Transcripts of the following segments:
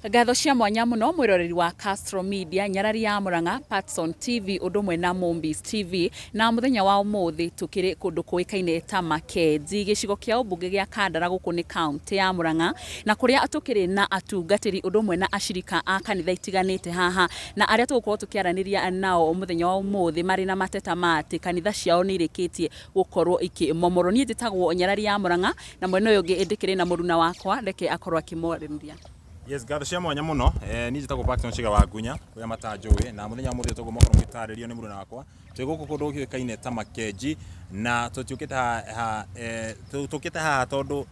Ngatho cia mwanya muno mwiroreri wa Castro Media, Nyarari ya Murang'a, Patson TV undu umwe na Mombis TV. Na muthenya wa umuthi tukiri kundu kuikaine ta Makenji, gicigo kia ubunge gia Kandara, guku ni county ya Murang'a, na kuria tukiri na atungatiri undu umwe na ashirika a kanitha itiganite haha, na aria tugukorwo tukiaraniria nao muthenya wa umuthi mari na mateta ma ati kanitha ciao ni irikitie gukorwo ikimomorwo. Nie njitagwo Nyarari ya Murang'a, na mwena uyu ungi ndikiri na muruna wakwa, reke akorwo akimwarĩria. Yes, ngatho cia mwanya muno. Niĩ njĩtagwo Paxton Chiga wa Ngunya, kũrĩa matanjũĩ, na mũthenya wa mũthĩ tũgũkorwo mũgĩtarĩrio nĩ mũruna wakwa. Twĩ gũkũ kũndũ gũkĩũĩkaine ta Makenji, na tũtiũkĩte haha tũkĩte haha tondũ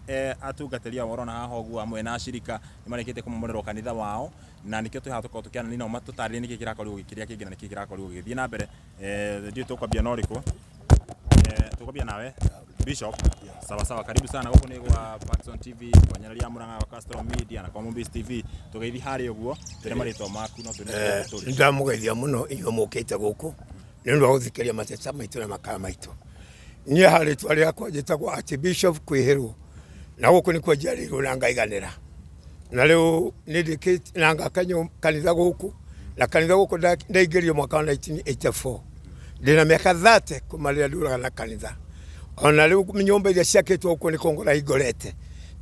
atungatĩri ao ũrona haha ũguo hamwe na ashirika nĩ marĩkĩtie kũmomorerwo kanitha wao, na nĩkĩo twĩ haha tũkorwo tũkĩaranĩria nao matũtarĩrie nĩkĩ kĩrakorirwo gĩkĩrĩa kĩngĩ na nĩkĩ kĩrakorirwo gĩgĩthiĩ na mbere. Ndiũĩ tũkwambia na ũrĩkũ. Tũkwambia nawe Bishop. Sawa sawa, karibu sana gũkũ nĩ gwa Paxton TV, kwa Nyarari ya Murang'a, kwa Castro Media na kwa Mombis TV. Tũgeithi harĩa ũguo, twĩre marĩtwa maku no twĩre tũrĩ. Ndamũgeithia mũno inyuĩ mũkĩte gũkũ nĩ ũndũ wa gũthikĩrĩria mateta maitũ na makaya maitũ. Niĩ ha rĩtwa rĩakwa njĩtagwo Archbishop Kwĩhĩrwo, na gũkũ nĩkuo njiarĩirwo na ngaiganĩra, na rĩu nĩ ndĩkĩtie na ngaka kanitha gũkũ, na kanitha gũkũ ndaingĩrio mwaka wa 1984, ndĩna mĩaka 30 kuma rĩrĩa ndũraga na kanitha. Ona rĩu nyũmba iria ciakĩtwo gũkũ nĩ kũngora ingorete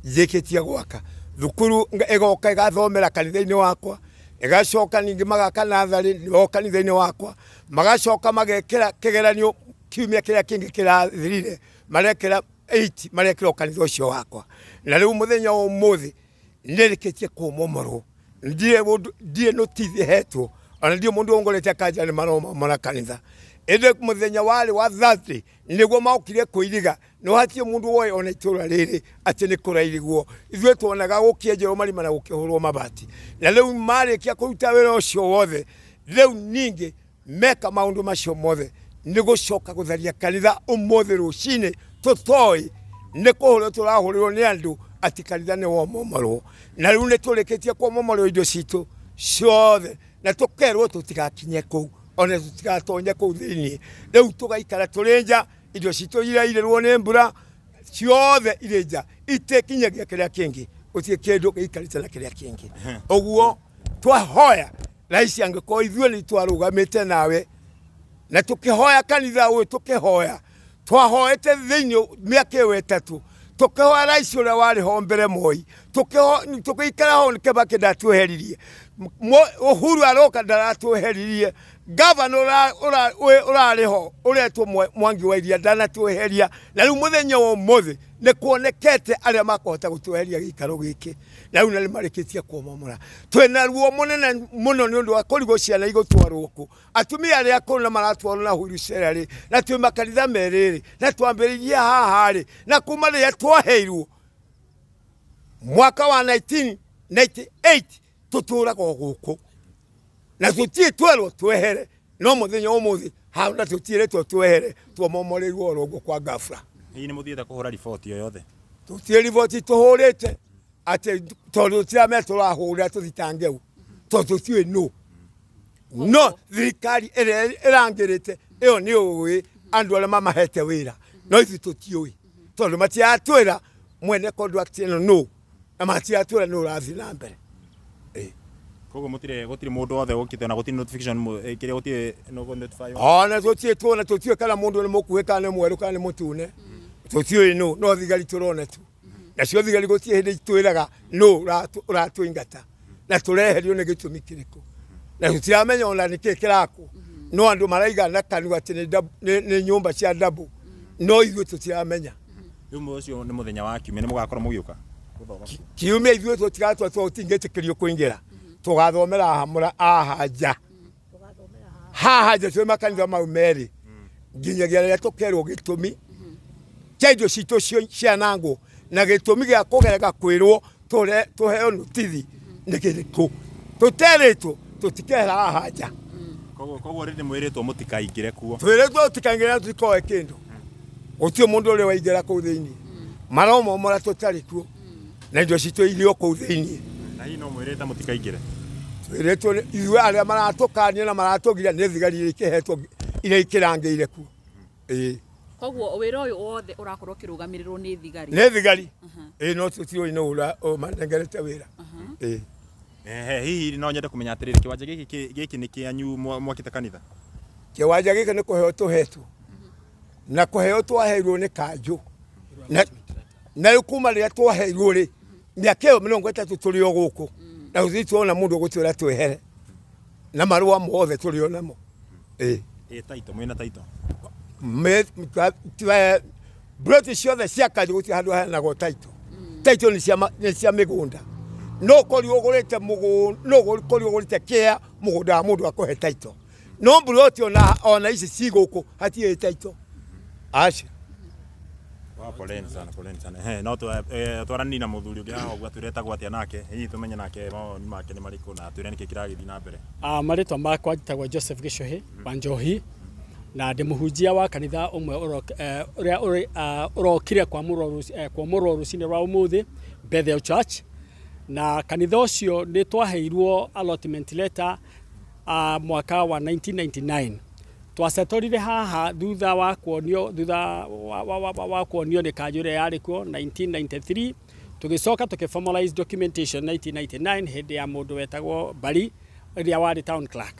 njĩkĩtie gwaka thukuru, ĩgoka ĩgathomera kanitha-inĩ wakwa, ĩgacoka ningĩ magaka natharĩ o kanitha-inĩ wakwa, magacoka magekĩra kĩgeranio kiumia kĩrĩa kĩngĩ kĩrathirire, marekĩra 8, marekĩra o kanitha ũcio wakwa. Na rĩu mũthenya wa ũmũthĩ nĩrĩkĩtie kũmomorwo, ndirĩ mũndũ, ndirĩ notithi hetwo, ona ndirĩ mũndũ ũngorete akanja nĩ maromomora kanitha. Ĩndĩ mũthenya warĩ wa Thursday nĩguo maokire kũiriga, no hatirĩ mũndũ woĩ ona itũra rĩrĩ atĩ nĩ kũrairigwo. Ithuĩ tuonaga gũkĩenjerwo marima na gũkĩhũrwo mabati, na rĩu marĩkia kũruta wĩra ũcio wothe, rĩu ningĩ meka maũndũ macio mothe nĩ gũcoka gũtharia kanitha ũmũthĩ rũcinĩ, tũtoĩ nĩ kũhũrwo tũrahũrĩrwo nĩ andũ atĩ kanitha nĩ womomorwo. Na rĩu nĩ tũrĩkĩtie kwomomorwo indo citũ ciothe, na tũkerwo tũtigakinye kũu, ona tũtigatonye kũu thĩiniĩ. Rĩu tũgaikara tũrĩ nja, indo citũ irairĩrwo nĩ mbura ciothe irĩ nja, itĩkinyagia kĩrĩa kĩngĩ, gũtirĩ kĩndũ gĩikarĩte na kĩrĩa kĩngĩ. Ũguo twahoya raici, angĩkorwo ithuĩ nĩ twarũgamĩte nawe na tũkĩhoya kanitha ũyũ, tũkĩhoya twahoete thĩinĩ mĩaka ĩyo 3, tũkĩhoya raici ũrĩa warĩ ho mbere Moi, tũgĩikara ho Kibaki ndatweheririe, Uhuru aroka ndaratweheririe, gavana ũrarĩ ho ũretwo Mwangi wa Iria ndanatweheria, na rĩu mũthenya wa ũmũthĩ nĩ kuonekete arĩa makũhota gũtweheria gĩikaro gĩkĩ, na rĩu nĩ marĩkĩtie kũmomora. Twĩna ruo mũnene mũno nĩ ũndũ wa kũrigwo ciana igũtwarwo kũ, atumia arĩa akũrũ na maratwarwo na wheelchair rĩ, na twĩ makanitha merĩ rĩ, na twambĩrĩirie haha rĩ, na kuma rĩrĩa twaheirwo mwaka wa 1998 tũtũraga o gũkũ, na tũtirĩ twerwo twehere, no mũthenya wa ũmũthĩ hau na tũtirĩtwo twehere, twomomoreirwo oro ũguo kwa ghafla. Hihi nĩ mũthiĩte kũhũra riboti o yothe? Tũtirĩ riboti tũhũrĩte atĩ tondũ tũtiramenya tũrahũrĩra tũthitangeu, tondũ tũtiũĩ nũ, no thirikari ĩrĩa ĩrangĩrĩte ĩyo nĩ ũĩ andũ arĩa mamahete wĩra, no ithuĩ tũtiũĩ tondũ matiratwĩra mwene contract ĩno nũ, na matiratwĩra nũ ũrathiĩ na mbere. Koguo mũtirĩ, gũtirĩ mũndũ wothe ũkĩte, na gũtirĩ notification kĩrĩa, gũtirĩ no notify. Ona tũtirĩ tuona, tũtiũĩ kana mũndũ nĩ mũkuhĩ kana nĩ mwerũ kana nĩ mũtune, tũtiũĩ nũ, no thigari tũrona tu, nacio thigari gũtirĩ hĩndĩ itwĩraga nũ ũratũingata na tũreherio nĩ gĩtũmi kĩrĩkũ, na tũtiramenya ona nĩkĩ kĩrakwo, no andũ maraiga na kanua atĩ nĩ nyũmba cia ndabu, no ithuĩ tũtiramenya. Rĩu ũcio nĩ mũthenya wa kiumia, nĩ mũgakorwo mũgĩũka? Kiumia ithuĩ tũtigatwa, tũtingĩtĩkĩrio kũingĩra, tũgathomera haha haha nja, haha nja twĩ makanitha mau merĩ nginyagia rĩrĩa tũkerwo gĩtũmi kĩa indo citũ cianangwo, na gĩtũmi gĩa kũgereka kwĩrwo tũheo notithi nĩ kĩrĩkũ. Tũterĩtwo tũtikehera haha nja. Koguo rĩrĩ mwĩrĩtwo mũtikaingĩre kuo? Twĩrĩtwo tũtikaingĩre, tũtikoe kĩndũ, gũtirĩ mũndũ ũrĩa waingĩra kũu thĩiniĩ, maromomora tũtarĩ kuo, na indo citũ irĩ o kũu thĩiniĩ. Na hihi no mwĩrĩte mũtikaingĩre? Twĩrĩtwo ithuĩ arĩa maratũkania na maratũgiria nĩ thigari iria ikĩhetwo, iria ikĩrangĩire kuo. Ĩĩ. Koguo wĩra ũyũ wothe ũrakorwo ũkĩrũgamĩrĩrwo nĩ thigari? Nĩ thigari. Ĩĩ, no tũtiũĩ nũ ũmanengerete wĩra. Ĩĩ. Hihi no nyende kũmenya atĩrĩrĩ, kĩwanja gĩkĩ nĩ kĩanyu mwakĩte kanitha? Kĩwanja gĩkĩ nĩ kũheo tũhetwo, na kũheo twaheirwo nĩ kanjũ, na rĩu kuma rĩrĩa twaheirwo rĩ, mĩaka ĩyo 30 tũrĩ o gũkũ, na gũtirĩ tuona mũndũ ũgũtwĩra twehere, na marũa mothe tũrĩ o namo. Ĩĩ. Taito, mwĩna taito? Broti ciothe cia kanjũ gũtirĩ handũ haheanagwo taito. Taito nĩ cia mĩgũnda. No ũkorirwo ũgũrĩte mũgũnda, no ũkorirwo ũgũrĩte kĩa mũgũnda wa mũndũ akũhe taito. No mburoti ona ici ci gũkũ hatirĩ taito. Aca. Poleni sana, poleni sana. No twarani na mũthuri ũngĩ haha ũguo atwĩre atĩa nake, hihi tũmenye nake mawoni make nĩ marĩkũ na atwĩre nĩkĩ kĩragĩthiĩ na mbere. Marĩtwa makwa njĩtagwo Joseph Gĩcũhĩ wa Njohi, na ndĩ mũhunjia wa kanitha ũmwe ũrĩa ũrokire kwamũrwo rũcinĩ rwa ũmũthĩ, Bethel Church. Na kanitha ũcio nĩ twaheirwo allotment letter mwaka wa 1999. Twacetorire haha thutha wa kuonio, thutha wa kuonio nĩ kanjũ ĩrĩa yarĩ kuo 1993, tũgĩcoka tũkĩ formalize documentation 1999 hĩndĩ ya mũndũ wetagwo Bari ũrĩa warĩ town clerk.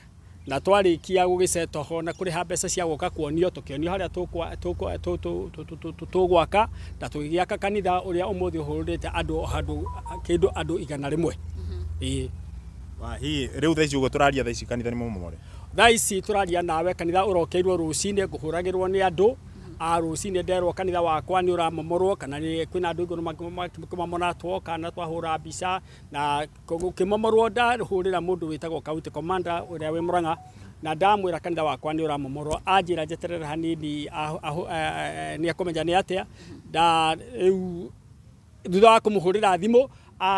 Na twarĩkia gũgĩceto ho na kũrĩha mbeca cia gũka kuonio, tũkĩonio harĩa tũgwaka, na tũgĩgĩaka kanitha ũrĩa ũmũthĩ ũhũrĩte andũ handũ kĩndũ andũ 100. Ĩĩ. Hihi rĩu thaa ici ũguo tũraria thaa ici kanitha nĩ mũmomore? Thaa ici tũraria nawe kanitha ũrokeirwo rũcinĩ, ngũhũragĩrwo nĩ andũ a rũcinĩ, nderwo kanitha wakwa nĩ ũramomorwo, kana kwĩna andũ igũrũ makĩmomora, twoka na twahũra mbica na gũkĩmomorwo. Ndahũrĩra mũndũ wĩtagwo county commander ũrĩa wĩ Murang'a, na ndamwĩra kanitha wakwa nĩ ũramomorwo, anjĩra njeterere hanini nĩ ekũmenya nĩ atĩa. Rĩu thutha wa kũmũhũrĩra thimũ,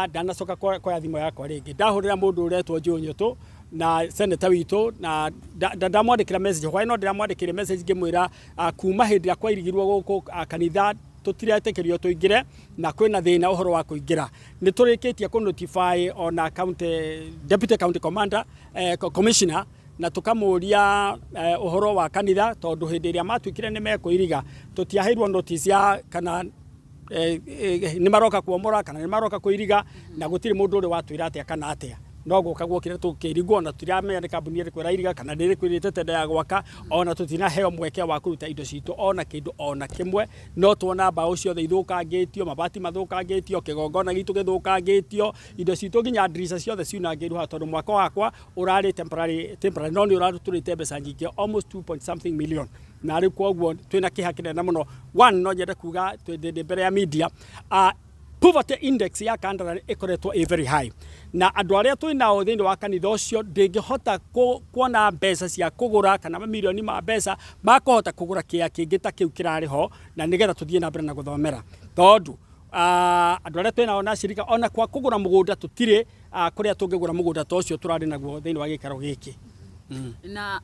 ndanacoka kuoya thimũ yakwa rĩngĩ, ndahũrĩra mũndũ ũretwo Njũnyũtũ na senator witũ, na ndamwandĩkĩra message hwaĩ, no ndĩramwandĩkĩire message ngĩmwĩra kuma hĩndĩ ĩrĩa kwairigirwo gũkũ kanitha tũtiretĩkĩrio tũingĩre, na kwĩna thĩna ũhoro wa kũingĩra. Nĩ tũrĩkĩtie kũ notify ona county deputy county commander, commissioner, na tũkamũria ũhoro wa kanitha, tondũ hĩndĩ ĩrĩa matuĩkire nĩ mekũiriga tũtiaheirwo notice ya kana nĩ maroka kuomora kana nĩ maroka kũiriga, na gũtirĩ mũndũ ũrĩ watwĩra atĩa kana atĩa. No gũka gwokire tũkĩirigwo, na tũtiramenya nĩ kambuni ĩrĩkũ ĩrairiga kana nĩ ĩrĩkũ ĩrĩte tenda ya gwaka, ona tũtinaheo mweke wa kũruta indo citũ ona kĩndũ ona kĩmwe. No tuona mbaũ ciothe ithũkangĩtio, mabati mathũkangĩtio, kĩgongona gitũ gĩthũkangĩtio, indo citũ nginya ndirica ciothe ciunangĩirwo haha, tondũ mwako wakwa ũrarĩ temporary, no nĩ ũratũrĩte mbeca nyingĩ, almost 2 point something million. Na rĩu koguo twĩna kĩeha kĩnene mũno. One, no nyende kuga ndĩ mbere ya media, poverty index ya Kandara ĩkoretwo ĩ very high, na andũ arĩa twĩ nao thĩinĩ wa kanitha ũcio ndĩngĩhota kuona mbeca cia kũgũra kana mamirioni ma mbeca ma kũhota kũgũra kĩa kĩngĩ ta kĩu kĩrarĩ ho, na nĩgetha tũthiĩ na mbere na gũthomera, tondũ andũ arĩa twĩ nao na cirika ona kwa kũgũra mũgũnda tũtirĩ kũrĩa tũngĩgũra mũgũnda ta ũcio tũrarĩ naguo thĩinĩ wa gĩikaro gĩkĩ. Na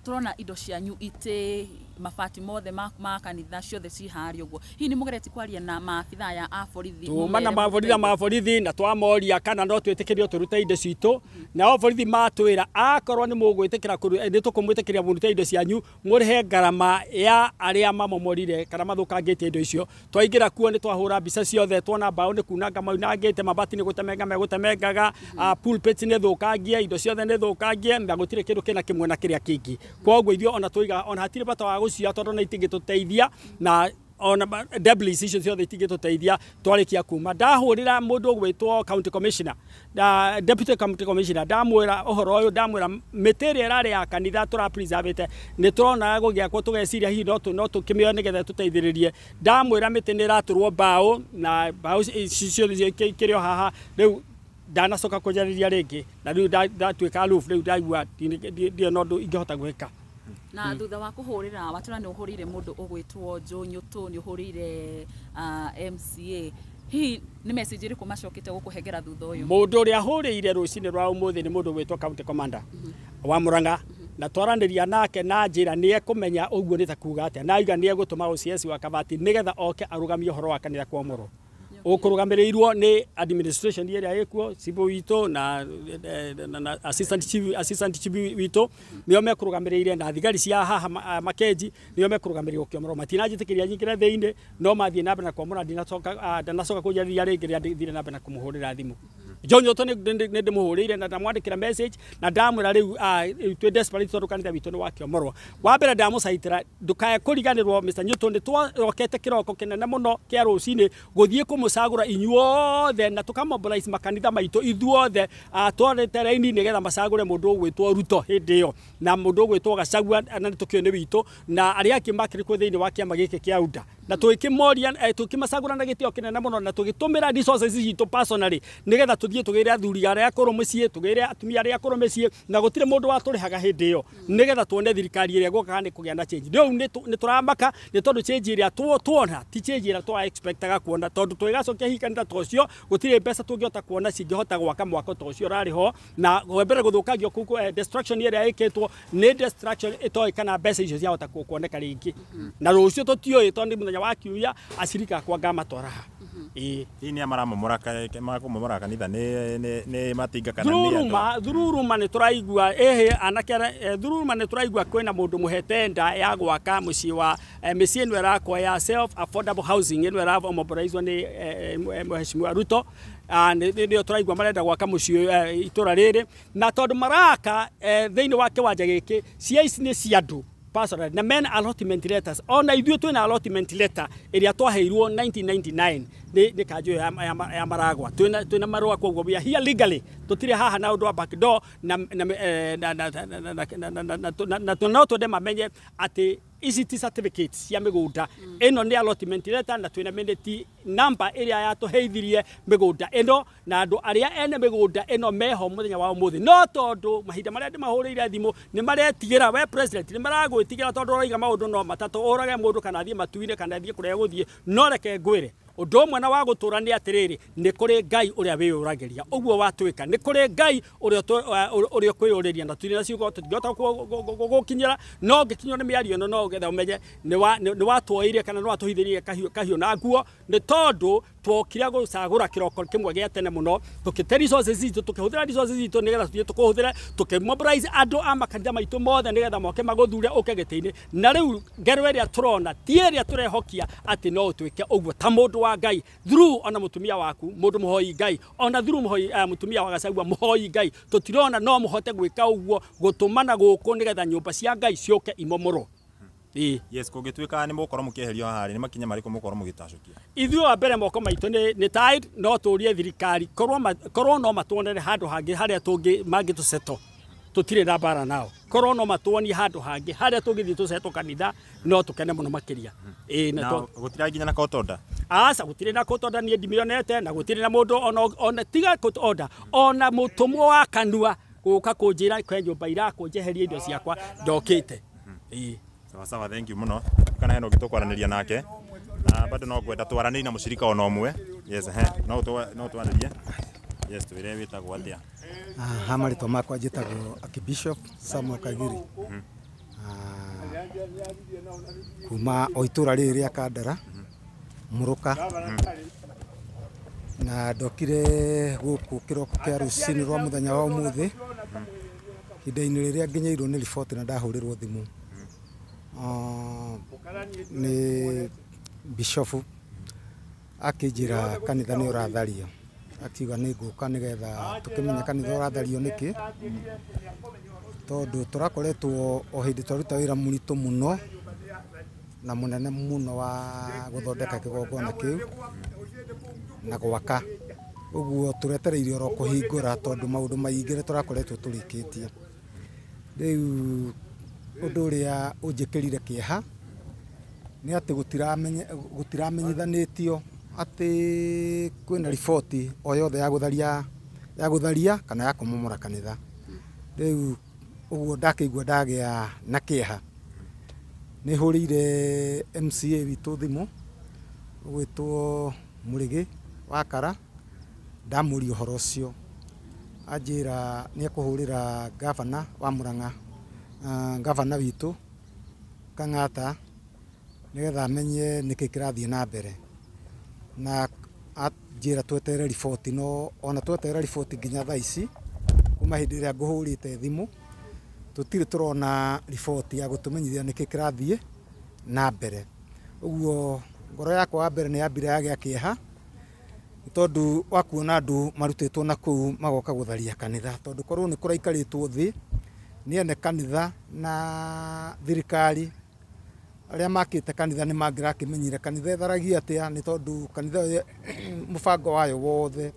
tũrona indo cianyu itĩ, mabati mothe ma kanitha ciothe ci harĩa ũguo. Hihi nĩ mũgeretie kwaria na maabithaa ya a borithi? Tuma na maborithi ma borithi, na twamoria kana no twĩtĩkĩrio tũrute indo citũ, nao borithi matwĩra akorwo nĩ mũgwĩtĩkĩra nĩ tũkũmwĩtĩkĩria mũrute indo cianyu, mũrĩhe ngarama ya arĩa mamomorire kana mathũkangĩtie indo icio. Twaingĩra kuo nĩ twahũra mbica ciothe, tuona mbaũ nĩ kunanga maunangĩte, mabati nĩ gũtemenga megũtemengaga, pulpit nĩ thũkangie, indo ciothe nĩ thũkangie, na gũtirĩ kĩndũ kĩna kĩmwe na kĩrĩa kĩngĩ. Koguo ithuĩ ona tũiga ona hatirĩ bata wa gũcia, tondũ na itingĩtũteithia, na ona debris icio ciothe itingĩtũteithia. Twarĩkia kuma ndahũrĩra mũndũ ũgwĩtwo county commissioner, da deputy county commissioner, ndamwĩra ũhoro ũyũ, ndamwĩra mĩtĩ ĩrĩa ĩrarĩ ya kanitha tũra-preservĩte, nĩ tũronaga gũgĩakwo tũgeciria hihi no tũkĩmĩoe nĩgetha tũteithĩrĩrie. Ndamwĩra mĩtĩ nĩ ĩratũrwo mbaũ, na mbaũ ciothe ikĩrĩ o haha. Rĩu ndanacoka kũnjarĩria rĩngĩ, na rĩu ndatuĩka aloof, rĩu ndaigua ndirĩ na ũndũ ingĩhota gwĩka. Na thutha wa kũhũrĩra watwĩra nĩ ũhũrĩire mũndũ ũgwĩtwo Njũnyũtũ, nĩ ũhũrĩire MCA, hihi nĩ message ĩrĩkũ macokete gũkũhengera thutha ũyũ? Mũndũ ũrĩa ahũrĩire rũcinĩ rwa ũmũthĩ nĩ mũndũ ũgwĩtwo county commander wa Murang'a, na twaranĩria nake na njĩra nĩ ekũmenya ũguo nĩ ta kuga atĩa, na aiga nĩ egũtũma OCS wa Kabati nĩgetha oke arũgamie ũhoro wa kanitha kwomorwo. Ũkũrũgamĩrĩirwo nĩ administration ĩrĩa ĩkuo, cibũ witũ na assistant chief witũ nĩo mekũrũgamĩrĩire, na thigari cia haha Makenji nĩo mekũrũgamĩrĩire gũkĩomorwo. Matinanjĩtĩkĩria nyingĩre thĩinĩ, no mathiĩ na mbere na kwomora, ndinacoka ndanacoka kũnjarĩria rĩngĩ rĩrĩa ndithire na mbere na kũmũhũrĩra thimũ. John Nyoto nĩ ndĩmũhũrĩire na ndamwandĩkĩra message na ndamwĩra rĩu twĩ desperate tondũ kanitha witũ nĩ wakĩomorwo. Wa mbere ndamũcaitĩra ndũkae kũriganĩrwo Mr. Newton, nĩ twarokete kĩroko kĩnene mũno kĩa rũcinĩ gũthiĩ kũmũcagũra inyuothe na tũkamobilize makanitha maitũ ithuothe, twarĩte raini nĩgetha macagũre mũndũ ũgwĩtwo Ruto hĩndĩ ĩyo na mũndũ ũgwĩtwo Gachagua, na nĩ tũkĩũĩ nĩ witũ na arĩa angĩ makĩrĩ kuo thĩinĩ wa kĩama gĩkĩ kĩa UDA, na tũgĩkĩmoria, tũkĩmacagũra na gĩtĩo kĩnene mũno na tũgĩtũmĩra resources citũ personally nĩgetha tũthiĩ tũgĩre athuri arĩa akũrũ mũciĩ, tũgĩre atumia arĩa akũrũ mĩciĩ, na gũtirĩ mũndũ watũrĩhaga hĩndĩ ĩyo nĩgetha tuone thirikari ĩrĩa gũkaga nĩ kũgĩa na change. Rĩu nĩ tũramaka nĩ tondũ change ĩrĩa tuona ti change ĩrĩa twa expectaga kuona, tondũ tũgĩgacokia hihi kanitha ta ũcio gũtirĩ mbeca tũngĩhota kuona cingĩhota gwaka mwako ta ũcio ũrarĩ ho, na mbere gũthũkangio kũu destruction ĩrĩa ĩkĩtwo nĩ destruction ĩtoĩ kana mbeca icio ciahota kuoneka rĩngĩ, na rũciũ tũtiũĩ tondũ nĩ mũthenya wa kiumia acirika akwa ngamatwara haha. Hihi nĩ maramomora makũmomora kanitha nĩ matinga kana nĩ andũ? Thururuma nĩ tũraigua ĩhĩ anake, thururuma nĩ tũraigua kwĩna mũndũ mũhete nda ya gwaka mũciĩ wa mĩciĩ ĩno ĩrakwo ya self affordable housing ĩno ĩramobilizwo nĩ Mheshimiwa Ruto, nĩyo tũraigua marenda gwaka mũciĩ itũra rĩrĩ, na tondũ maraka thĩinĩ wa kĩwanja gĩkĩ cia ici nĩ cia andũ personally na men allotment letters, ona ithuĩ twĩna allotment letter ĩrĩa twaheirwo 1999 nĩ kanjũ ya Maragwa, twĩna marũa, koguo we are here legally, tũtirĩ haha na ũndũ wa back door, na no twende mamenye atĩ ici ti certificates cia mĩgũnda, ĩno nĩ allotment letter na twĩna minute number ĩrĩa yatũheithirie mĩgũnda ĩno, na andũ arĩa ene mĩgũnda ĩno meho mũthenya wa ũmũthĩ, no tondũ mahinda marĩa ndĩmahũrĩire thimũ nĩ maretigĩra, we president nĩ maragwĩtigĩra tondũ ũraiga maũndũ no matatũ, ũrage mũndũ kana athiĩ matu-inĩ kana athiĩ kũrĩa gũthiĩ, no reke ngwĩre ũndũ ũmwe na wa gũtũra nĩ atĩrĩrĩ, nĩ kũrĩ Ngai ũrĩa wĩyũragĩria ũguo watwĩka, nĩ kũrĩ Ngai ũrĩa ũkwĩyũrĩria, na tũtirĩ na ciugo tũtingĩhota gũkinyĩra, no ũngĩkinywo nĩ mĩario ĩno no getha ũmenye nĩ watwoire kana nĩ watũhithĩrire kahiũ na nguo, nĩ tondũ twokire gũcagũra kĩroko kĩmwe gĩa tene mũno, tũkĩte resources citũ, tũkĩhũthĩra resources citũ nĩgetha tũthiĩ tũkũhũthĩre, tũkĩmobilize andũ a makanitha maitũ mothe nĩgetha moke magũthure ũke gĩtĩ-inĩ, na rĩu ngero ĩrĩa tũrona ti ĩrĩa tũrehokia atĩ no ũtwĩke ũguo ta mũndũ wa Ngai through ona mũtumia waku mũndũ mũhoi Ngai, ona through mũhoi mũtumia wa Gachagua mũhoi Ngai, tũtirona no mũhote gwĩka ũguo gũtũmana gũkũ nĩgetha nyũmba cia Ngai ciũke imomorwo. Yes, kũngĩtuĩka nĩ mũgũkorwo mũkĩeherio haha rĩ, nĩ makinya marĩkũ mũgũkorwo mũgĩtacũkia? Ithuĩ wa mbere moko maitũ nĩ tied, no tũrie thirikari korwo no matuonere handũ hangĩ harĩa mangĩtũceto, tũtirĩ na mbara nao, korwo no matuonie handũ hangĩ harĩa tũngĩthiĩ tũcetwo kanitha no tũkene mũno makĩria. Na gũtirĩ nginya na court order? Aca, gũtirĩ na court order, niĩ ndimĩonete, na gũtirĩ na mũndũ ona tiga court order, ona mũtũmwo wa kanua gũka kũnjĩra kwĩ nyũmba irakũnjeheria indo ciakwa ndokĩte. Sawa sawa, thank you mũno. Kana hena ũngĩ tũkwaranĩria nake na bado no ngwenda twaranĩrie na mũcirika ona ũmwe. Yes, no twanĩrie. Yes, twĩre wĩtagwo atĩa? Ha marĩtwa makwa njĩtagwo Archbishop Samuel Kagiri, kuma o itũra rĩrĩ rĩa Kandara Mũrũka, na ndokire gũkũ kĩroko kĩa rũcinĩ rwa mũthenya wa ũmũthĩ ihinda-inĩ rĩrĩa nginyĩirwo nĩ riboti na ndahũrĩrwo thimũ nĩ bishofu akĩnjĩra kanitha nĩ ũrathario, akiuga nĩ ngũka nĩgetha tũkĩmenye kanitha ũrathario nĩkĩ, tondũ tũrakoretwo o hĩndĩ twaruta wĩra mũritũ mũno na mũnene mũno wa gũthondeka kĩgongona kĩu na gwaka, ũguo tũretereire oro kũhingũra tondũ maũndũ maingĩ nĩ tũrakoretwo tũrĩkĩtie. Rĩu ũndũ ũrĩa ũnjĩkĩrire kĩeha nĩ atĩ gũtiramenyithanĩtio atĩ kwĩna riboti o yothe ya gũtharia kana ya kũmomora kanitha. Rĩu ũguo ndakĩigua ndagĩa na kĩeha, nĩ hũrĩire MCA witũ thimũ ũgwĩtwo Mũrĩgĩ wa Kara, ndamũria ũhoro ũcio, anjĩra nĩ ekũhũrĩra gavana wa Murang'a, gavana witũ Kang'ata, nĩgetha amenye nĩkĩ kĩrathiĩ na mbere, na anjĩra tweterere riboti, no ona tweterera riboti nginya thaa ici kuma hĩndĩ ĩrĩa ngũhũrĩte thimũ tũtirĩ tũrona riboti ya gũtũmenyithia nĩkĩ kĩrathiĩ na mbere. Ũguo ngoro yakwa wa mbere nĩ yambire yagĩa kĩeha, Nĩ tondũ wa kuona andũ marutĩtwo na kũu magoka gũtharia kanitha, tondũ korwo nĩ kũraikarĩtwo thĩ nĩ ene kanitha na thirikari arĩa makĩte kanitha nĩ mangĩrakĩmenyire kanitha ĩtharagia atĩa, nĩ tondũ kanitha ĩyo mũbango wayo wothe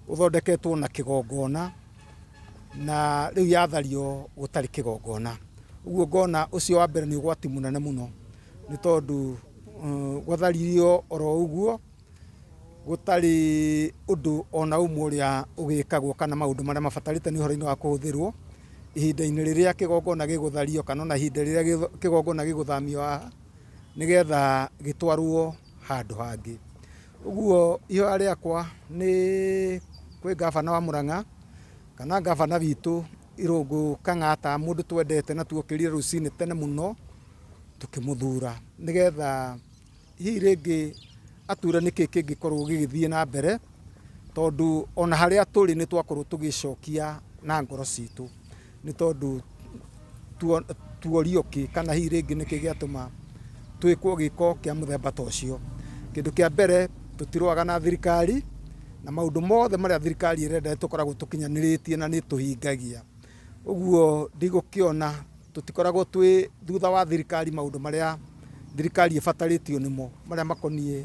ũthondeketwo na kĩgongona, na rĩu yathario gũtarĩ kĩgongona. Ũguo ngona ũcio wa mbere nĩ ũgwati mũnene mũno, nĩ tondũ gwatharirio oro ũguo gũtarĩ ũndũ ona ũmwe ũrĩa ũgĩkagwo kana maũndũ marĩa mabatarĩte nĩ ũhoro-inĩ wa kũhũthĩrwo ihinda-inĩ rĩrĩa kĩgongona gĩgũthario kana ona ihinda rĩrĩa kĩgongona gĩgũthamio haha nĩgetha gĩtwarwo handũ hangĩ. Ũguo ihoya rĩakwa nĩ kwĩ ngabana wa Murang'a kana ngabana witũ Irũngũ Kang'ata, mũndũ twendete na tuokĩrire rũcinĩ tene mũno tũkĩmũthura, nĩgetha hihi rĩngĩ atwĩre nĩkĩ kĩngĩkorwo gĩgĩthiĩ na mbere, tondũ ona harĩa tũrĩ nĩ twakorwo tũgĩcokia na ngoro citũ, nĩ tondũ tuorio kĩ kana hihi rĩngĩ nĩkĩ gĩatũma twĩkwo gĩko kĩa mũthemba ta ũcio. Kĩndũ kĩa mbere, tũtirũaga na thirikari na maũndũ mothe marĩa thirikari ĩrenda tũkoragwo tũkinyanĩrĩtie na nĩ tũhingagia. Ũguo ndigũkĩona tũtikoragwo twĩ thutha wa thirikari maũndũ marĩa thirikari ĩbatarĩtio nĩmo marĩa makoniĩ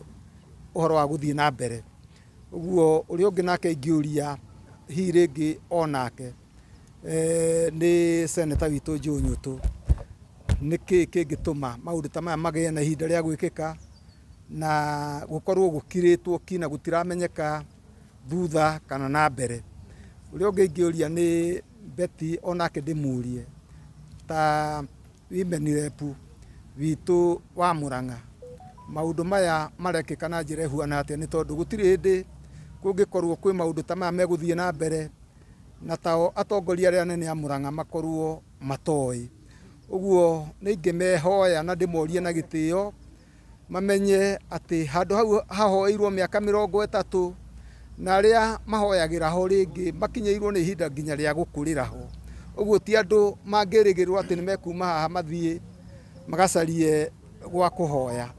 ũhoro wa gũthiĩ na mbere. Ũguo ũrĩa ũngĩ nake ingĩũria hihi rĩngĩ onake nĩ seneta witũ Joe Nyutu, nĩkĩ kĩngĩtũma maũndũ ta maya magĩe na ihinda rĩa gwĩkĩka na gũkorwo gũkirĩtwo ki na gũtiramenyeka thutha kana na mbere. Ũrĩa ũngĩ ingĩũria nĩ Betty, onake ndĩmũrie ta women rep witũ wa Murang'a, maũndũ maya marekĩka na njĩra ĩhuana atĩa, nĩ tondũ gũtirĩ hĩndĩ kũngĩkorwo kwĩ maũndũ ta maya megũthiĩ na mbere na tao atongoria arĩa anene a Murang'a makorwo matoĩ. Ũguo nĩ ingĩmehoya na ndĩmorie na gĩtĩo mamenye atĩ handũ hau hahoeirwo mĩaka 30 na arĩa mahoyagĩra ho rĩngĩ makinyĩirwo nĩ ihinda nginya rĩa gũkũrĩra ho. Ũguo ti andũ mangĩrĩgĩrĩrwo atĩ nĩ mekuma haha mathiĩ magacarie gwa kũhoya.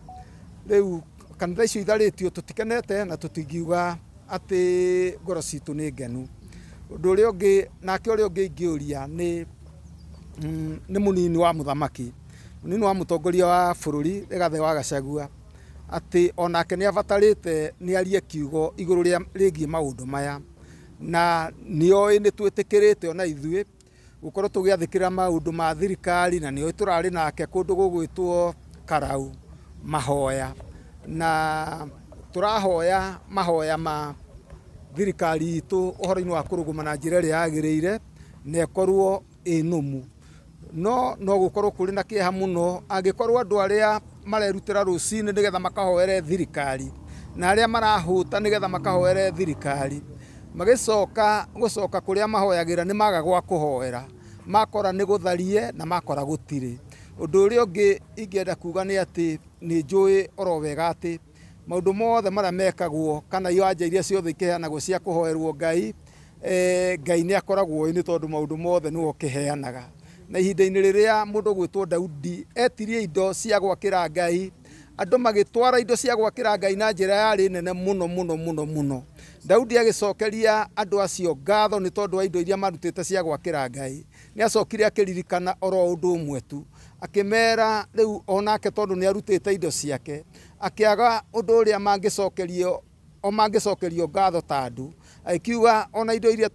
Rĩu kanitha icio itharĩtio tũtikenete na tũtingiuga atĩ ngoro citũ nĩ ngenu. Ũndũ ũrĩa ũngĩ nake ũrĩa ũngĩ ingĩũria nĩ mũnini wa mũthamaki, mũnini wa mũtongoria wa bũrũri Rigathĩ wa Gachagua, atĩ onake nĩ abatarĩte nĩ arie kiugo igũrũ rĩgiĩ maũndũ maya, na nĩoĩ nĩ twĩtĩkĩrĩte ona ithuĩ gũkorwo tũgĩathĩkĩra maũndũ ma thirikari, na nĩoĩ tũrarĩ nake kũndũ gũgwĩtwo Karau mahoya, na tũrahoya mahoya ma thirikari itũ ũhoro-inĩ wa kũrũgama na njĩra ĩrĩa yagĩrĩire na ĩkorwo ĩ nũmu. No gũkorwo kũrĩ na kĩeha mũno angĩkorwo andũ arĩa marerutĩra rũcinĩ nĩgetha makahoere thirikari na arĩa marahũta nĩgetha makahoere thirikari magĩcoka gũcoka kũrĩa mahoyagĩra nĩ maga gwa kũhoera, makora nĩ gũtharie na makora gũtirĩ. Ũndũ ũrĩa ũngĩ ingĩenda kuga nĩ atĩ nĩ njũĩ oro wega atĩ maũndũ mothe marĩa mekagwo kana iwanja iria ciothe ikĩheanagwo cia kũhoerwo Ngai, Ngai nĩ akoragwo ĩ, nĩ tondũ maũndũ mothe nĩwe ũkĩheanaga. Na ihinda-inĩ rĩrĩa mũndũ gwĩtwo Daudi etirie indo cia gwakĩra Ngai, andũ magĩtwara indo cia gwakĩra Ngai na njĩra yarĩ nene mũno mũno mũno mũno. Daudi agĩcokeria andũ acio ngatho nĩ tondũ wa indo iria marutĩte cia gwakĩra Ngai. Nĩ acokire akĩririkana oro ũndũ ũmwe tu, akĩmera rĩu onake tondũ nĩ arutĩte indo ciake, akĩaga ũndũ ũrĩa mangĩcokerio o mangĩcokerio ngatho ta andũ, akiuga ona indo iria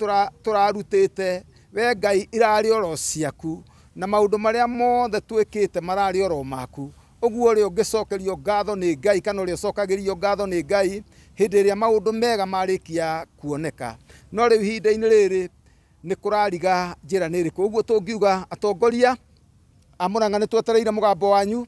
tũrarutĩte we Ngai irarĩ oro ciaku, na maũndũ marĩa mothe twĩkĩte mararĩ oro maku. Ũguo ũrĩa ũngĩcokerio ngatho nĩ Ngai kana ũrĩa ũcokagĩrio ngatho nĩ Ngai hĩndĩ ĩrĩa maũndũ mega marĩkia kuoneka. No rĩu ihinda-inĩ rĩrĩ nĩ kũrariga njĩra nĩ ĩrĩkũ. Ũguo tũngiuga atongoria a Murang'a nĩ twetereire mũgambo wanyu,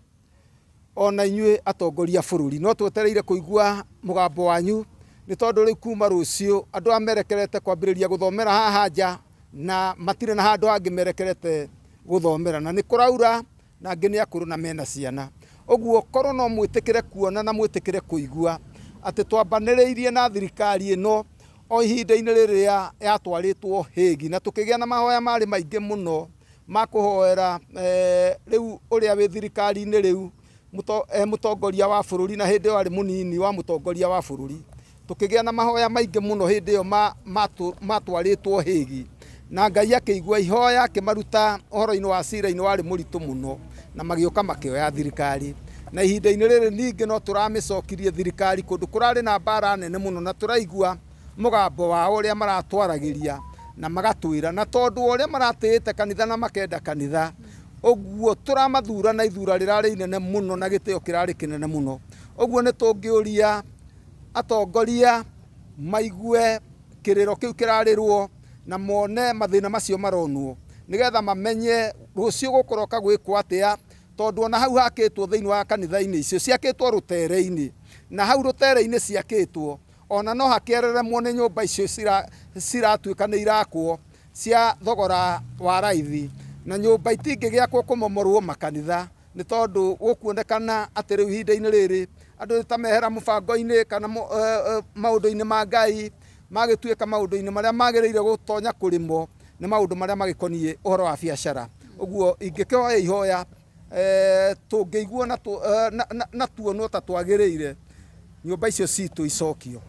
ona inyuĩ atongoria bũrũri no twetereire kũigua mũgambo wanyu, nĩ tondũ rĩu kuma rũciũ andũ aya merekerete kwambĩrĩria gũthomera haha nja na matirĩ na handũ hangĩ merekerete gũthomera, na nĩ kũraura na angĩ nĩ akũrũ na mena ciana. Ũguo korwo no mwĩtĩkĩre kuona na mwĩtĩkĩre kũigua atĩ twambanĩrĩirie na thirikari ĩno o ihinda-inĩ rĩrĩa yatwarĩtwo Hague, na tũkĩgĩa na mahoya marĩ maingĩ mũno ma kũhoera rĩu ũrĩa wĩ thirikari-inĩ rĩu mũtongoria wa bũrũri, na hĩndĩ ĩyo arĩ mũnini wa mũtongoria wa bũrũri, Tukĩgĩa na mahoya maingĩ mũno hĩndĩ ĩyo matwarĩtwo Hĩgi, na Ngai akĩigua ihoya akĩmaruta ũhoro-inĩ wa cira-inĩ warĩ mũritũ mũno, na magĩũka makĩoya thirikari. Na ihinda-inĩ rĩrĩ ningĩ no tũramĩcokirie thirikari kũndũ kũrarĩ na mbara nene mũno, na tũraigua mũgambo wao ũrĩa maratwaragĩria na magatwĩra, na tondũ ũrĩa maratĩĩte kanitha na makenda kanitha, ũguo tũramathura na ithura rĩrarĩ inene mũno na gĩtĩo kĩrarĩ kĩnene mũno. Ũguo nĩ tũngĩũria atongoria maigue kĩrĩro kĩu kĩrarĩrwo na mone mathĩna macio maronwo, nĩgetha mamenye rũciũ gũkũroka gwĩkwo atĩa, tondũ ona hau hakĩtwo thĩinĩ wa kanitha-inĩ icio ciakĩtwo rũtere-inĩ, na hau rũtere-inĩ ciakĩtwo ona no hakĩereremwo nĩ nyũmba icio ciratuĩka nĩ irakwo cia thogora wa raithi, na nyũmba itingĩgĩakwo kũmomorwo makanitha, nĩ tondũ gũkuonekana atĩ rĩu ihinda-inĩ rĩrĩ andũ ta mehera mũbango-inĩ kana maũndũ-inĩ ma Ngai, magĩtuĩka maũndũ-inĩ marĩa magĩrĩire gũtonya kũrĩmwo nĩ maũndũ marĩa magĩkoniĩ ũhoro wa biacara. Ũguo ingĩkĩhoya ihoya tũngĩiguo na tuonwo ta twagĩrĩire, nyũmba icio citũ icokio,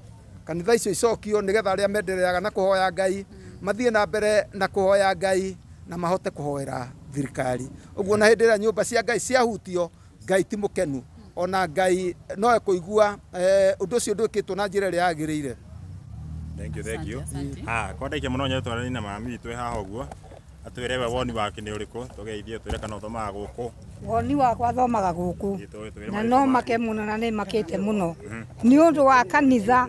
kanitha icio icokio, nĩgetha arĩa mendereaga na kũhoya Ngai mathiĩ na mbere na kũhoya Ngai na mahote kũhoera thirikari. Ũguo na hĩndĩ ĩrĩa nyũmba cia Ngai ciahutio, Ngai ti mũkenu, ona Ngai no ekũigua ũndũ ũcio ndwĩkĩtwo na njĩra ĩrĩa yagĩrĩire. Thank you, thank you. Kwa ndaikia mũno nyende twaranie na mami witũ haha ũguo atwĩre we woni wake nĩ ũrĩkũ, tũgeithie twĩre kana ũthomaga gũkũ. Woni wakwa thomaga gũkũ na no make mũno na nĩ makĩte mũno nĩ ũndũ wa kanitha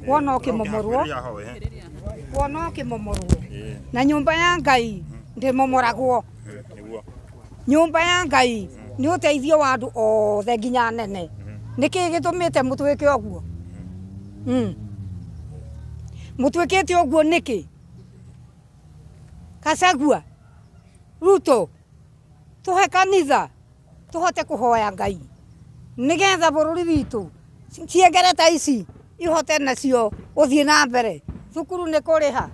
wona ũkĩmomorwo, wona ũkĩmomorwo na nyũmba ya Ngai ndĩmomoragwo. Nyũmba ya Ngai nĩ ũteithio wa andũ othe nginya nene. Nĩkĩ gĩtũmĩte mũtuĩke ũguo? Mũtuĩkĩte ũguo nĩkĩ? Gachagua, Ruto, tũhe kanitha tũhote kũhoya Ngai nĩgetha bũrũri witũ ciengere ta ici ihote nacio gũthiĩ na mbere. Thukuru nĩ kũrĩha,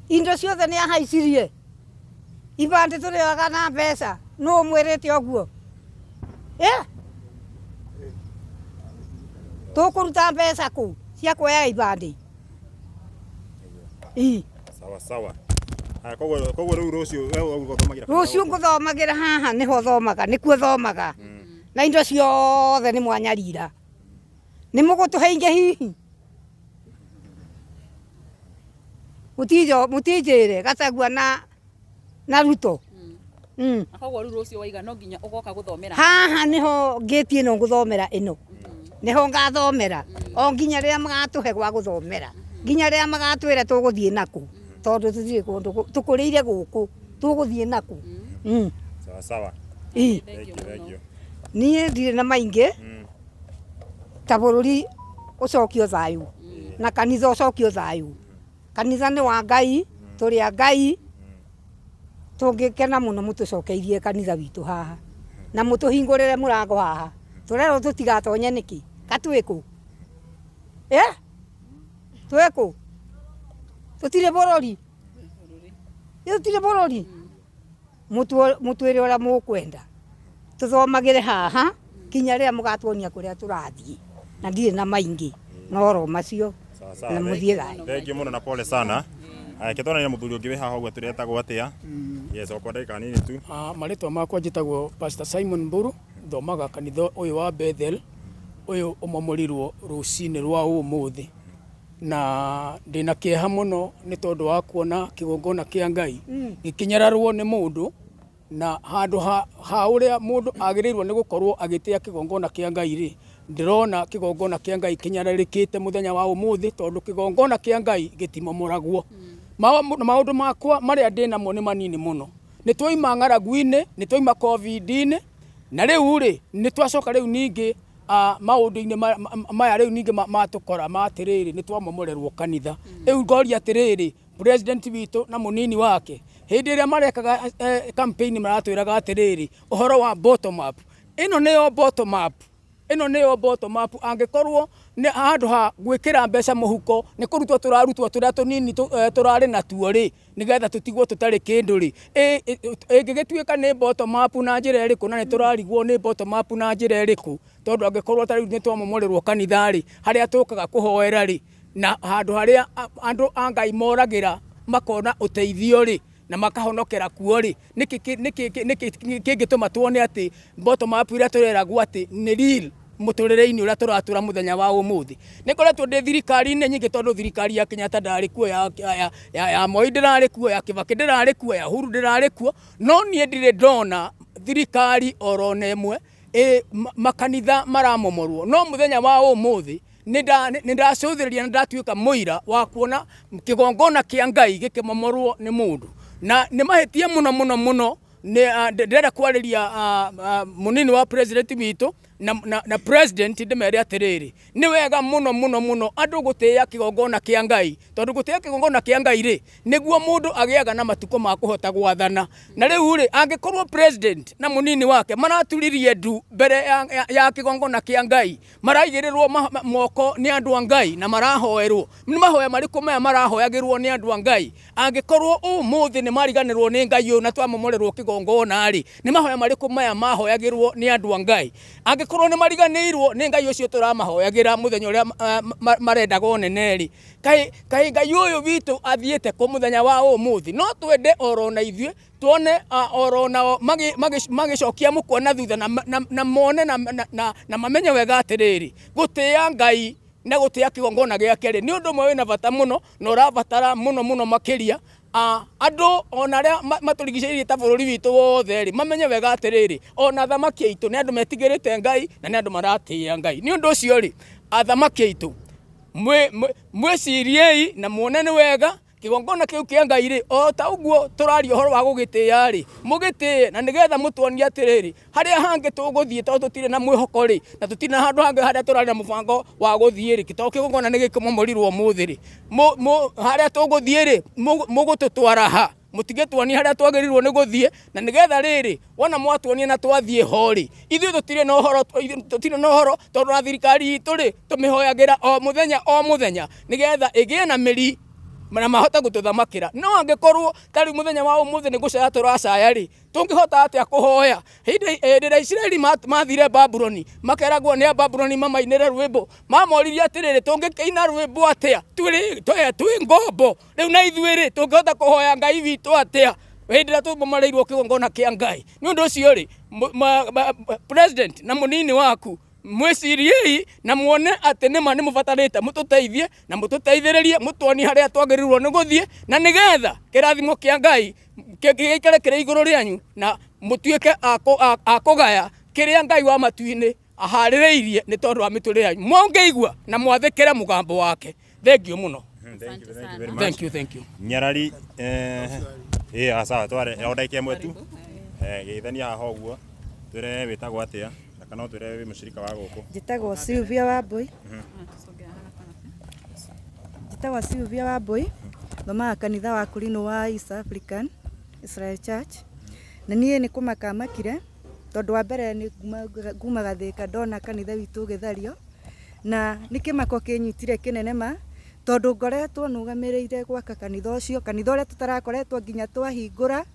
indo ciothe nĩ ahaicirie, ibandĩ tũrĩoyaga na mbeca, nũ ũmwĩrĩte ũguo? Tũkũruta mbeca kũ cia kuoya ibandĩ? Sawa sawa. Koguo rĩu rũciũ we ũgũthomagĩra? Rũciũ ngũthomagĩra haha nĩho thomaga, nĩkuo thomaga, na indo ciothe nĩ mwanyarira. Nĩ mũgũtũhe ingĩ hihi? Mũtinjĩre Gachagua na Ruto. Koguo rĩu rũciũ waiga no nginya ũgoka gũthomera haha? Nĩho ngĩti ĩno ngũthomera, ĩno nĩho ngathomera o nginya rĩrĩa magatũhe gwa gũthomera, nginya rĩrĩa magatwĩra tũgũthiĩ nakũ, tondũ tũtirĩ kũndũ tũkũrĩire gũkũ, tũgũthiĩ nakũ. Sawa sawa. Niĩ ndirĩ na maingĩ ta bũrũri ũcokio thayũ na kanitha ũcokio thayũ. Kanitha nĩ wa Ngai, tũrĩ a Ngai, tũngĩkena mũno mũtũcokeirie kanitha witũ haha na mũtũhingũrĩre mũrango haha. Tũrerwo tũtigatonye nĩkĩ? Ka twĩkũ? Twĩkũ? Tũtirĩ bũrũri, tũtirĩ bũrũri. Mũtwĩre ũrĩa mũkwenda tũthomagĩre haha nginya rĩrĩa mũgatuonia kũrĩa tũrathiĩ, na ndirĩ na maingĩ noro macio na mũthiĩ thayũ. Thank you mũno na pole sana. Kĩtwana na mũthuri ũngĩ wĩ haha ũguo tũretagwo atĩa? Yes, okwa ndagĩka nini tu. Marĩtwa makwa njĩtagwo Pastor Simon Mburu, thomaga kanitha ũyũ wa Bethel ũyũ ũmomorirwo rũcinĩ rwa ũmũthĩ, na ndĩna kĩeha mũno nĩ tondũ wa kuona kĩgongona kĩa Ngai gĩkĩnyararwo nĩ mũndũ, na handũ ha ũrĩa mũndũ agĩrĩirwo nĩ gũkorwo agĩtĩa kĩgongona kĩa Ngai rĩ, ndĩrona kĩgongona kĩa Ngai kĩnyararĩkĩte mũthenya wa ũmũthĩ, tondũ kĩgongona kĩa Ngai gĩtimomoragwo. Maũndũ makwa marĩa ndĩnamo nĩ manini mũno. Nĩ twaima ng'aragu-inĩ, nĩ twaima COVID-inĩ, na rĩu rĩ nĩ twacoka rĩu ningĩ maũndũ-inĩ maya rĩu ningĩ matũkora ma atĩrĩrĩ nĩ twamomorerwo kanitha. Rĩu ngoria atĩrĩrĩ, president witũ na mũnini wake hĩndĩ ĩrĩa marekaga campaign maratwĩraga atĩrĩrĩ ũhoro wa bottom up, ĩno nĩyo bottom up. Ĩno nĩyo bottom up. Angĩkorwo nĩ handũ ha gwĩkĩra mbeca mũhuko nĩ kũrutwo tũrarutwo tũrĩa tũnini tũrarĩ natuo rĩ, nĩgetha tũtigwo tũtarĩ kĩndũ rĩ, ĩngĩgĩtuĩka nĩ bottom up na njĩra ĩrĩkũ, na nĩ tũrarigwo nĩ bottom up na njĩra ĩrĩkũ? Tondũ angĩkorwo ta rĩu nĩ twamomorerwo kanitha rĩ, harĩa tũkaga kũhoera rĩ, na handũ harĩa andũ a Ngai moragĩra makona ũteithio rĩ, na makahonokera kuo rĩ, nĩkĩ kĩngĩtũma tuone atĩ bottom up iria tũreragwo atĩ nĩ real mũtũrĩre-inĩ ũrĩa tũratũra mũthenya wa ũmũthĩ? Nĩ ngoretwo ndĩ thirikari-inĩ nyingĩ, tondũ thirikari ya Kenyatta ndarĩ kuo, ya Moi ndĩrarĩ kuo, ya Kibaki ndĩrarĩ kuo, ya Uhuru ndĩrarĩ kuo, no niĩ ndirĩ ndona thirikari oro na ĩmwe makanitha maramomorwo. No mũthenya wa ũmũthĩ nĩ ndacũthĩrĩria na ndatuĩka mũira wa kuona kĩgongona kĩa Ngai gĩkĩmomorwo nĩ mũndũ, na nĩ mahĩtia mũno mũno mũno. Ndĩrenda kwarĩria mũnini wa president witũ na president, ndĩmere atĩrĩrĩ, nĩ wega mũno mũno mũno andũ gũtĩĩa kĩgongona kĩa Ngai, tondũ gũtĩĩa kĩgongona kĩa Ngai rĩ, nĩguo mũndũ agĩaga na matukũ ma kũhota gwathana. Na rĩu rĩ, angĩkorwo president na mũnini wake maraturirie ndu mbere ya kĩgongona kĩa Ngai, maraigĩrĩrwo moko nĩ andũ a Ngai na marahoerwo, nĩ mahoya marĩkũ maya marahoyagĩrwo nĩ andũ a Ngai? Angĩkorwo ũmũthĩ nĩ mariganĩrwo nĩ Ngai ũyũ na twamomorerwo kĩgongona rĩ, nĩ mahoya marĩkũ maya mahoyagĩrwo nĩ andũ a Ngai? Angĩkorwo nĩ mariganĩirwo nĩ Ngai ũcio tũramahoyagĩra mũthenya ũrĩa marendaga ũnene rĩ, kaĩ Ngai ũyũ witũ athiĩte kũ mũthenya wa ũmũthĩ? No twende oro na ithuĩ tuone oro nao magĩcokia mũkwa na thutha, na mone na mamenye wega atĩrĩrĩ, gũtĩĩa Ngai na gũtĩĩa kĩgongona gĩake rĩ, nĩ ũndũ ũmwe wĩna bata mũno na ũrabatara mũno mũno makĩria andũ ona arĩa matũrigicĩirie ta bũrũri witũ wothe rĩ, mamenye wega atĩrĩrĩ, ona athamaki aitũ nĩ andũ metigĩrĩte Ngai na nĩ andũ maratĩĩa Ngai. Nĩ ũndũ ũcio rĩ, athamaki aitũ mwĩciriei na muone nĩ wega kĩgongona kĩu kĩa Ngai rĩ, o ta ũguo tũraria ũhoro wa gũgĩtĩĩa rĩ, mũgĩtĩe na nĩgetha mũtuonie atĩrĩrĩ, harĩa hangĩ tũgũthiĩ, tondũ tũtirĩ na mwĩhoko rĩ, na tũtirĩ na handũ hangĩ harĩa tũrarĩ na mũbango wa gũthiĩ rĩ, tondũ kĩgongona nĩ gĩkĩmomorirwo ũmũthĩ rĩ, harĩa tũgũthiĩ rĩ, mũgũtũtwara ha? Mũtigĩtuonie harĩa twagĩrĩirwo nĩ gũthiĩ, na nĩgetha rĩrĩ, wona mwatuonia na twathiĩ ho rĩ, ithuĩ tũtirĩ na ũhoro, tondũ na thirikari itũ rĩ, tũmĩhoyagĩra o mũthenya o mũthenya nĩgetha ĩgĩe na mĩri na mahote gũtũthamakĩra. No angĩkorwo ta rĩu mũthenya wa ũmũthĩ nĩ gũcaya tũracaya rĩ, tũngĩhota atĩa kũhoya? Hĩndĩ ĩrĩa Isiraeli mathire Babuloni, makeragwo nĩ Ababuloni mamainĩre rwĩmbo, mamoririe atĩrĩrĩ, tũngĩkĩina rwĩmbo atĩa twĩ ngombo? Rĩu na ithuĩ rĩ, tũngĩhota kũhoya Ngai witũ atĩa hĩndĩ ĩrĩa tũmomoreirwo kĩgongona kĩa Ngai? Nĩ ũndũ ũcio rĩ, president na mũnini waku, mwĩciriei na muone atĩ nĩma nĩ mũbatarĩte mũtũteithie na mũtũteithĩrĩrie, mũtuonie harĩa twagĩrĩirwo nĩ gũthiĩ, na nĩgetha kĩrathimo kĩa Ngai gĩikare kĩrĩ igũrũ rĩanyu, na mũtuĩke a kũgaya kĩrĩa Ngai wa matu-inĩ aharĩrĩirie nĩ tondũ wa mĩtũrĩre yanyu. Mũngĩigua na mwathĩkĩre mũgambo wake. Thank you mũno. Thank you, thank you. Nyarari sawa, tware o ndagĩka ĩmwe tu, geithania haha ũguo, twĩre wĩtagwo atĩa na kana twĩre wĩ mũcirika wa gũkũ. Njĩtagwo Sylvia Wambui. Njĩtagwo Sylvia Wambui, thomaga kanitha wa Kũrinũ wa East African Israel Church. Na niĩ nĩ kũmaka makire, tondũ wa mbere nĩ ngumaga Thĩka ndona kanitha witũ ũgĩthario, na nĩ kĩmako kĩnyitire kĩnene ma, tondũ ngoretwo nũgamĩrĩire gwaka kanitha ũcio, kanitha ũrĩa tũtarakoretwo nginya twahingũra,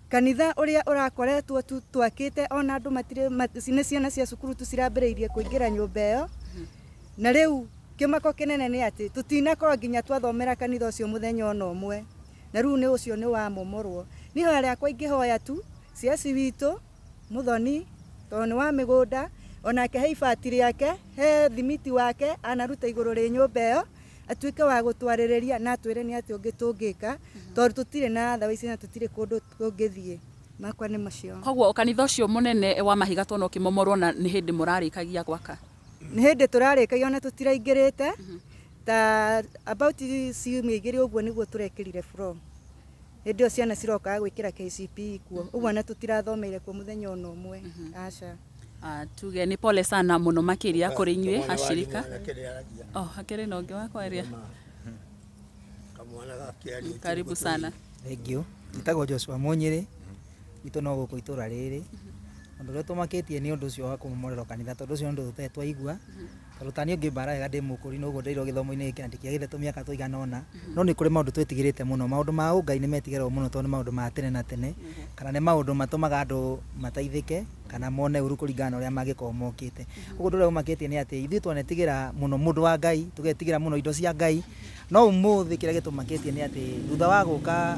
kanitha ũrĩa ũrakoretwo twakĩte, ona andũ matirĩ, nĩ ciana cia cukuru tu cirambĩrĩirie kũingĩra nyũmba ĩyo. Na rĩu kĩmako kĩnene nĩ atĩ tũtinakorwo nginya twathomera kanitha ũcio mũthenya ona ũmwe, na rĩu nĩ ũcio nĩ wamomorwo. Niĩ hoya rĩakwa ingĩhoya tu CS witũ Muthoni, tondũ nĩ wa mĩgũnda, onake he ibati rĩake, he thimiti wake anaruta igũrũ rĩ nyũmba ĩyo, atuĩke wa gũtwarĩrĩria na atwĩre nĩ atĩ ũngĩ tũngĩka, tondũ tũtirĩ na thawa ici na tũtirĩ kũndũ tũngĩthiĩ. Makwa nĩ macio. Koguo kanitha ũcio mũnene wa mahiga tuona ũkĩmomorwo, na nĩ hĩndĩ mũrarĩkagia gwaka? Nĩ hĩndĩ tũrarĩkagia, ona tũtiraingĩrĩte ta about ciumia igĩrĩ ũguo nĩguo tũrekĩrire floor. Hĩndĩ ĩyo ciana cirokaga gwĩkĩra KCPE kuo, ũguo na tũtirathomeire kuo mũthenya ona ũmwe. Aca. Tuge nĩ pole sana mũno makĩria kũrĩ inyuĩ acirika. Oh, hakĩrĩ na ũngĩ wa kwaria? Karibu sana. Thank you. Njĩtagwo Joshua Munyĩrĩ, gwitũ no gũkũ itũra rĩrĩ. Ũndũ ũrĩa tũmakĩtie nĩ ũndũ ũcio wa kũmomorerwo kanitha, tondũ ũcio nĩ ũndũ tũtarĩ twaigua. Tondũ ta niĩ ngĩmbara wega ndĩ mũkũri na ũguo ndeirwo gĩthomo-inĩ gĩkĩ na ndĩkĩagĩte tũmĩaka tũigana ũna, no nĩ kũrĩ maũndũ twĩtigĩrĩte mũno. Maũndũ ma ũngai nĩ metigĩragwo mũno tondũ nĩ maũndũ ma tene na tene, kana nĩ maũndũ matũmaga andũ mateithĩke kana mone ũru kũringana na ũrĩa mangĩkorwo mokĩte. Ũguo ũndũ ũrĩa ũmakĩtie nĩ atĩ ithuĩ twanetigĩra mũno mũndũ wa Ngai, tũgetigĩra mũno indo cia Ngai, no ũmũthĩ kĩrĩa gĩtũmakĩtie nĩ atĩ thutha wa gũka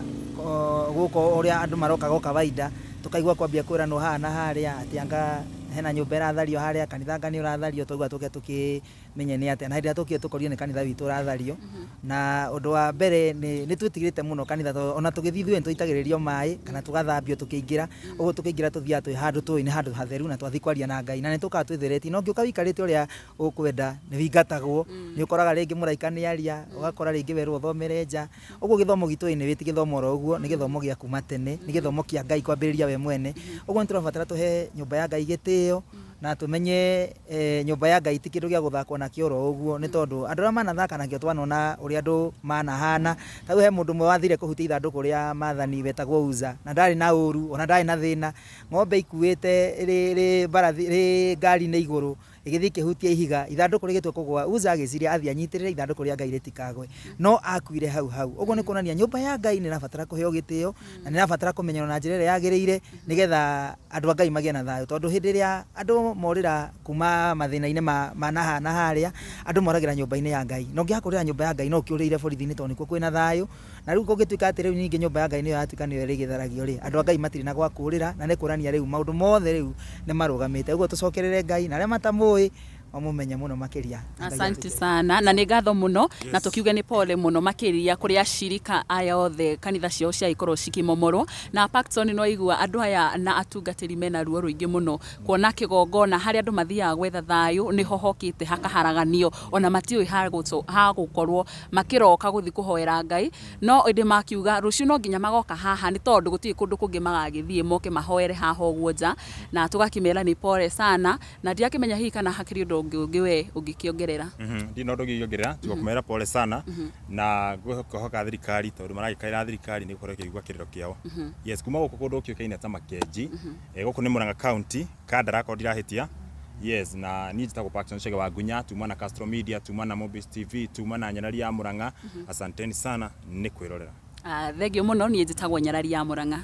gũka ũrĩa andũ marokaga o kawaida, tukaigua kwambia kwĩranwo haha na harĩa atĩ anga hena nyũmba ĩrathario harĩa, kanitha anga nĩ ũrathario, twaigua tũke tũkĩmenye nĩ atĩa. Na hĩndĩ ĩrĩa tũkire tũkorire nĩ kanitha witũ ũrathario. Na ũndũ wa mbere nĩ twĩtigĩrĩte mũno kanitha, tondũ ona tũgĩthiĩ ithuĩ nĩ tũitagĩrĩrio maĩ kana tũgathambio tũkĩingĩra. Ũguo tũkĩingĩra tũthiaga twĩ handũ tũĩ nĩ handũ hatheru na twathiĩ kwaria na Ngai, na nĩ tũkaga twĩtheretie. No ũngĩũka wĩikarĩte ũrĩa ũkwenda nĩ wĩingatagwo, nĩ ũkoraga rĩngĩ mũraika nĩ aria, ũgakora rĩngĩ werwo ũthomere nja. Ũguo gĩthomo gitũ ĩ ti gĩthomo oro ũguo, nĩ gĩthomo gĩa kuma tene, nĩ gĩthomo kĩa Ngai kwambĩrĩria we mwene. Ũguo nĩ tũrabatara tũhe nyũmba ya Ngai gĩtĩo, na tũmenye nyũmba ya Ngai ti kĩndũ gĩa gũthakwo nakĩo oro ũguo, nĩ tondũ andũ arĩa manathaka nakĩo twanona ũrĩa andũ manahana. Ta rĩu he mũndũ ũmwe wathire kũhutia ithandũkũ rĩa maathani wetagwo Uza, na ndarĩ na ũru ona ndarĩ na thĩna. Ng'ombe ikuĩte rĩ mbarathi rĩ ngari-inĩ igũrũ, ĩgĩthiĩ ĩkĩhutia ihiga, ithandũkũ rĩgĩtua kũgũa. Uza agĩciria athiĩ anyitĩrĩre ithandũkũ rĩa Ngai rĩtikagwe, no akuire hau hau. Ũguo nĩ kuonania nyũmba ya Ngai nĩ ĩrabatara kũheo gĩtĩo, na nĩ ĩrabatara kũmenyerwo na njĩra ĩrĩa yagĩrĩire, nĩgetha andũ a Ngai magĩe na thayũ. Tondũ hĩndĩ ĩrĩa andũ morĩra kuma mathĩna-inĩ ma na haha na harĩa, andũ moragĩra nyũmba-inĩ ya Ngai. Na ũngĩaga kũrĩra nyũmba ya Ngai no ũkĩũrĩire borithi-inĩ, tondũ nĩkuo kwĩna thayũ. Na rĩu kũngĩtuĩka atĩ rĩu ningĩ nyũmba ya Ngai nĩyo yatuĩka nĩyo ĩrĩgĩtharagio rĩ, andũ a Ngai matirĩ na gwa kũũrĩra, na nĩ kuonania rĩu maũndũ mothe rĩu nĩ marũgamĩte. Ũguo tũcokerere Ngai, na arĩa matamũĩ mamũmenye mũno makĩria. Asante sana, na nĩ ngatho mũno. Na tũkiuge nĩ pole mũno makĩria kũrĩ acirika aya othe kanitha ciao ciagĩkorwo cikĩmomorwo. Na Paxton, no igua andũ aya na atungatĩri mena ruo rũingĩ mũno kuona kĩgongona harĩa andũ mathiaga gwetha thayũ nĩho hokĩte hakaharaganio, ona matiũĩ hagũkorwo makĩroka gũthiĩ kũhoera Ngai. No ĩndĩ makiuga rũciũ no nginya magoka haha, nĩ tondũ gũtirĩ kũndũ kũngĩ magagĩthiĩ, moke mahoere haha ũguo nja. Na tũgakĩmera nĩ pole sana, na ndirakĩmenya hihi kana hakĩrĩ ũndũ ũngĩ we ũngĩkĩongerera. Ndina ũndũ ũngĩongerera tiga kũmera pole sana, na ngũhoka thirikari, tondũ maragĩkaĩra thirikari, nĩ gũkorwo ĩkĩigua kĩrĩro kĩao. Yes, kuma gũkũ kũndũ kĩũkaine ta Makenji, gũkũ nĩ Murang'a County, Kandara akorwo ndirahĩtia. Yes, na niĩ njĩtagwo Paxton Chege wa Ngunya, tuma na Castro Media, tuma na Mobis TV, tuma na Nyarari ya Murang'a. Asanteni sana nĩ kwĩrorera. Ah, thengio mũno. Niĩ njĩtagwo Nyarari ya Murang'a.